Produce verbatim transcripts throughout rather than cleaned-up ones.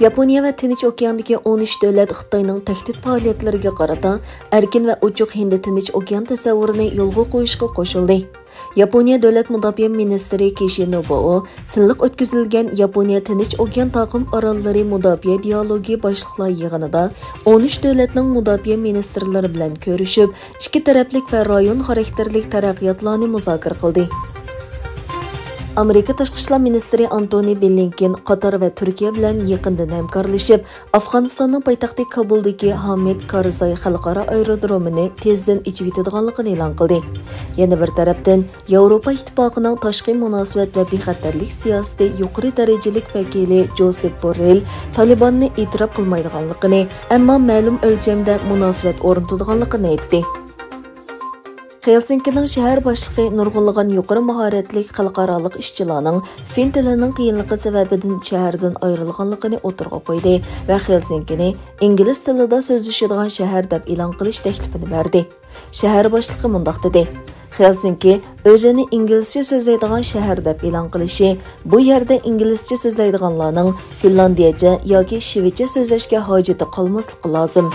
ياپونىيە ۋە تىنچ ئوكياندىكى ئون ئۈچ دۆلەت خىتاينىڭ تەھدىت پائالىيەتلىرىگە قارىتا ئەركىن ۋە ئوچۇق ھىندى تىنچ ئوكيان تەسەۋۋۇرىنى يولغا قويۇشقا قوشۇلدى. ياپونىيە دۆلەت مۇداپىئە مىنىستىرى كىشى نوبۇئو سىنلىق ئۆتكۈزۈلگەن ياپونىيە تىنچ ئوكيان تاقىم ئاراللىرى مۇداپىئە دىئالوگى باشلىقلار يىغىنىدا ئون ئۈچ دۆلەتنىڭ مۇداپىئە مىنىستىرلىرى بىلەن كۆرۈشۈپ، ئىككى تەرەپلىك ۋە رايون خاراكتېرلىك تەرەققىياتلارنى مۇزاكىرە قىلدى. ئامېرىكا تاشقى ئىشلار مىنىستىرى ئانتونى بلىنكېن قاتار ۋە تۈركىيە بىلەن يېقىندىن ھەمكارلىشىپ، ئافغانىستاننىڭ پايتەختى كابۇلدىكى ھامىد كارزاي خەلقئارا ئايرودرومىنى تېزدىن ئېچىۋېتىدىغانلىقىنى ئېلان قىلدى. يەنە بىر تەرەپتىن، ياۋروپا ئىتتىپاقىنىڭ تاشقى مۇناسىۋەت ۋە بىخەتەرلىك سىياسىتى يۇقىرى دەرىجىلىك ۋەكىلى جوسېپ بوررېل تالىباننى ئېتىراپ قىلمايدىغانلىقىنى، ئەمما مەلۇم ئۆلچەمدە مۇناسىۋەت ئورنىتىدىغانلىقىنى ئېيتتى. خېلسىنكىنىڭ شەھەر باشلىقى نۇرغۇنلىغان يۇقىرى ماھارەتلىك خەلقئارالىق ئىشچىلارنىڭ فىن تىلىنىڭ قىيىنلىقى سەۋەبىدىن شەھەردىن ئايرىلغانلىقىنى ئوتتۇرىغا قويدى ۋە خېلسىنكىنى ئىنگلىز تىلىدا سۆزلىشىدىغان شەھەر دەپ ئېلان قىلىش تەكلىپىنى بەردى. شەھەر باشلىقى مۇنداق دېدى: خېلسىنكى ئۆزىنى ئىنگلىزچە سۆزلەيدىغان شەھەر دەپ ئېلان قىلىشى، بۇ يەردە ئىنگلىزچە سۆزلەيدىغانلارنىڭ فىنلاندىيەچە ياكى شىۋېتچە سۆزلەشكە ھاجىتى قالماسلىقى لازىم.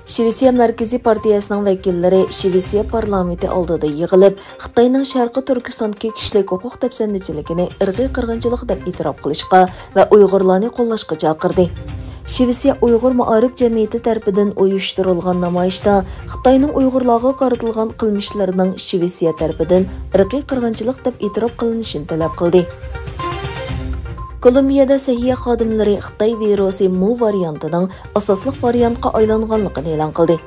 شىۋېتسىيە مەركىزىي پارتىيەسىنىڭ ۋەكىللىرى شىۋېتسىيە پارلامېنتى ئالدىدا يىغىلىپ، خىتاينىڭ شەرقىي تۈركىستاندىكى كىشىلىك ھوقۇق دەپسەندىچىلىكىنى ئىرقىي قىرغىنچىلىق دەپ ئېتىراپ قىلىشقا ۋە ئۇيغۇرلارنى قوللاشقا چاقىردى. شىۋېتسىيە ئۇيغۇر مائارىپ جەمئىيىتى تەرىپىدىن ئۇيۇشتۇرۇلغان نامايىشتا خىتاينىڭ ئۇيغۇرلارغا قارىتىلغان قىلمىشلىرىنىڭ شىۋېتسىيە تەرىپىدىن ئىرقىي قىرغىنچىلىق دەپ ئېتىراپ قىلىنىشىنى تەلەپ قىلدى. كولومبىيەدە سەھىيە خادىملىرى خىتاي ۋىرۇسى مۇ ۋارىيانتىنىڭ ئاساسلىق ۋارىيانتقا ئايلانغانلىقىنى ئېلان قىلدى.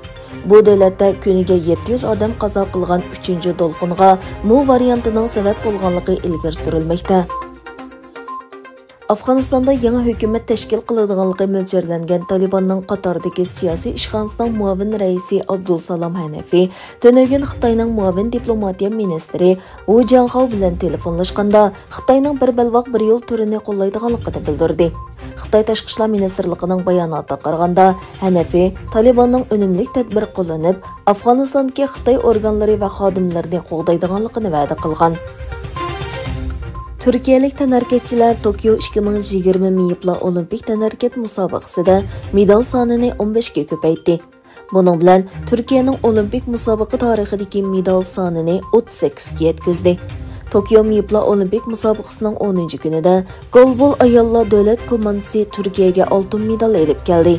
بۇ دۆلەتتە كۈنىگە يەتتە يۈز ئادەم قازا قىلغان ئۈچىنچى دولقۇنغا مۇ ۋارىيانتىنىڭ سەۋەب بولغانلىقى ئىلگىرى سۈرۈلمەكتە. ئافغانىستاندا يېڭى ھۆكۈمەت تەشكىل قىلىدىغانلىقى مۆلچەرلەنگەن تالىباننىڭ قاتاردىكى سىياسىي ئىشخانىسىنىڭ مۇئاۋىن رەئىسى ئابدۇلسالام ھەنەفى تۈنۈگۈن خىتاينىڭ مۇئاۋىن دىپلوماتىيە مىنىستىرى ۋۇ جياڭخاۋ بىلەن تېلېفونلاشقاندا، خىتاينىڭ بىر بەلباغ بىر يول تۈرىنى قوللايدىغانلىقىنى بىلدۈردى. خىتاي تاشقى ئىشلار مىنىستىرلىقىنىڭ باياناتىغا قارىغاندا، ھەنەفى تالىباننىڭ ئۈنۈملۈك تەدبىر قوللىنىپ، ئافغانىستاندىكى خىتاي ئورگانلىرى ۋە خادىملىرىنى قوغدايدىغانلىقىنى ۋەدە قىلغان. تۈركىيەلىك تەنھەرىكەتچىلەر توكيو ئىككى مىڭ يىگىرمە مېيىپلا ئولىمپىك تەنھەرىكەت مۇسابىقىسىدە مېدال سانىنى ئون بەشكە كۆپەيتتى. بۇنىڭ بىلەن تۈركىيەنىڭ ئولىمپىك مۇسابىقە تارىخىدىكى مېدال سانىنى ئوتتۇز سەككىزگە يەتكۈزدى. توكيو مېيىپلا ئولىمپىك مۇسابىقىسىنىڭ ئونىنچى كۈنىدە گولبول ئاياللار دۆلەت كوماندىسى تۈركىيەگە ئالتۇن مېدال ئېلىپ كەلدى.